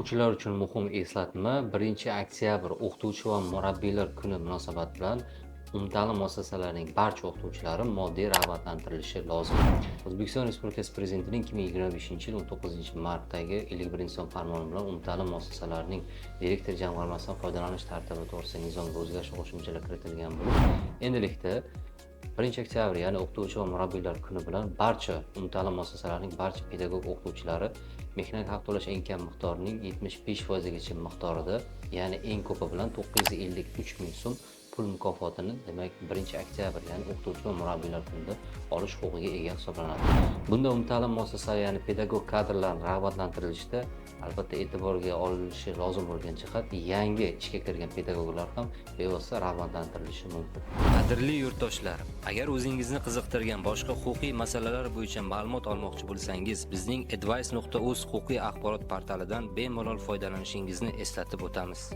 O'qituvchilar uchun muhim eslatma: 1-oktyabr O'qituvchi va murabbiylar kuni munosabati bilan umumta'lim muassasalarining barcha o'qituvchilari moddiy rag'batlantirilishi lozim. O'zbekiston Respublikasi Prezidentining 2025-yil 19-martdagi 51-son farmoni bilan umumta'lim muassasalarining direktor jamg'armasidan foydalanish tartibi to'g'risidagi nizomga o'zgarish va qo'shimchalar kiritilgan bo'lib, endilikda 1-oktyabr, ya'ni O'qituvchi va murabbiylar kuni bilan barcha umumta'lim muassasalarining barcha pedagog o'qituvchilari mehnat haqi to'lash eng kam miqdorining 75 foizigacha miqdorida, ya'ni eng ko'pi bilan 953 ming so'm pul mukofotini, demak, 1-oktyabr, ya'ni O'qituvchi va murabbiylar kunida olish huquqiga ega hisoblanadi. Bunda umumta'lim muassasalari, ya'ni pedagog kadrlarni rag'batlantirilishda albatta e'tiborga olinishi lozim bo'lgan jihat, yangi ishga kirgan pedagoglar ham bevosita rag'batlantirilishi mumkin. Qadrli yurtdoshlar, agar o'zingizni qiziqtirgan boshqa huquqiy masalalar bo'yicha ma'lumot olmoqchi bo'lsangiz, bizning advice.uz huquqiy axborot portalidan bemalol foydalanishingizni eslatib o'tamiz.